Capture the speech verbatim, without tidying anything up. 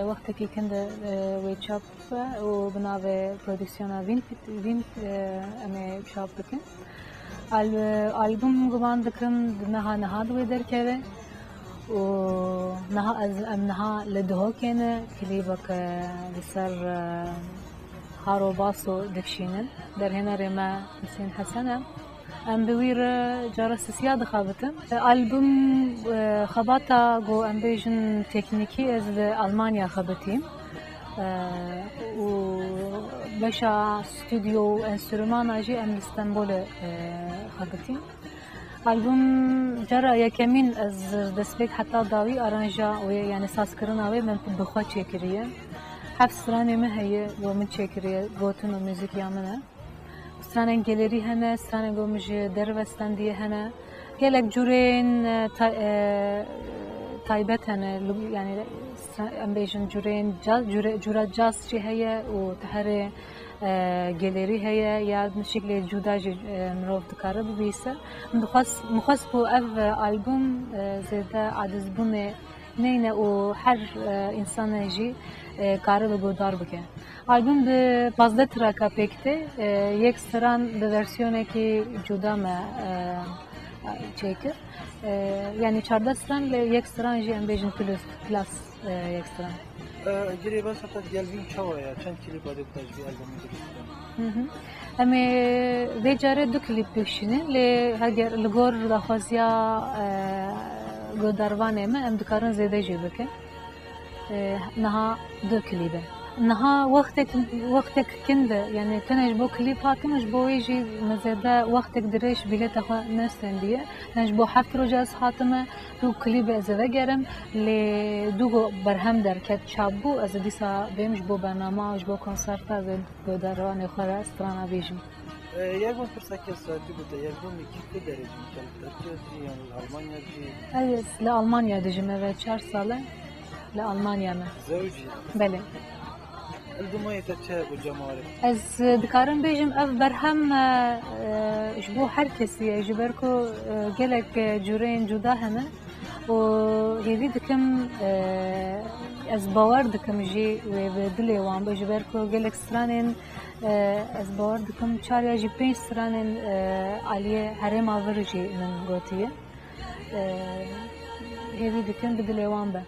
Wextekî kin de wê çap be û bi navê prodîksiyona Vîn, Vîn em ê çap bikin. Al-, album guman dikim di meha niha di wê derkeve û niha ez, em niha li Duhokê ne, klîbeke li ser, e, Haro Baso dikişînin. Derhênerê me Husên Hesen e. Em bi wî re cara sisiya dixebitin. Album, e, xebata ku em bêjin teknîkî ez li Almanya xebitîm. E, û beşa stûdyo û enstrûmana jî em li Stenbolê, e, xebitîm. Album cara yekemîn ez destpêk heta dawî aranja wê, yani sazkirina wê min bi xwe çêkiriye. Heft stranê min heye, ku min çêkiriye, gotin û muzîkiya min e. Stranên gelêrî hene, stranên ku min ji derve stendiye hene. Gelek curên, e, ta-, e, taybet hene, lu-, yani stra-, em bêjin curên caz, cure-, cura caz jî heye û teherê, e, gelêrî heye, ya şiklê cuda jî, e, mirov dikare bibîse. Min dixwest, min xwest ku ev, e, album, e, zêde acizbûnê neyne û her, e, însanê jî, e, karibe guhdar bike. Album bi pazdeh traka pêk tê. E, yek stran bi versiyonekî cuda me, e, çêkir. E, yani çardeh stran lê yek stran jî em bêjin plus, plus, e, yek stran. E, girê bes heta gelvîn çawa ye? Çend klîpa dê bita ji vî albumê dirust bikin? Hı hı. Em ê vê carê du klîp bikişînin, lê heger li gor daxwaziya, e, guhdarvanê me, em dikarin zêde jî bikin. E, niha du klîb e. Niha wextek, wextek kin de, yani tenê ji bo klîp hatime, ji bo wê jî me zêde wextek dirêj bîleta xwe nestendiye. Yani ji bo heft roja ez hatime, du klîb ez ê vegerim, lê du go berhem derket çap bû, ez ê dîsa bêm ji bo bernama, ji bo konserta ez ê guhdarvanê xwe re strana bêjim. E, Yergon pirsa kes saetî gote, Yergon li kî ku derê jî, li Tirkiye jî yan li Almanya jî? Ez li Almanya dijim, eve çar sal e li Almanya me. Zewicî? Belê. Li Dumayê te çi hebû cemawerê? Ez, e, dikarim bêjim, ev berhem, e, e, ji bo her kesî ye, ji ber ku, e, gelek, e, cureyên cuda hene û hêvî dikim, e, ez bawer dikim jî wê bi dilê wan be, ji ber ku gelek stranên, e, ez bawer dikim çar ya jî pênc stranên, e, aliyê herêma vir jî min gotiye. E, hêvî dikim bi dilê wan be.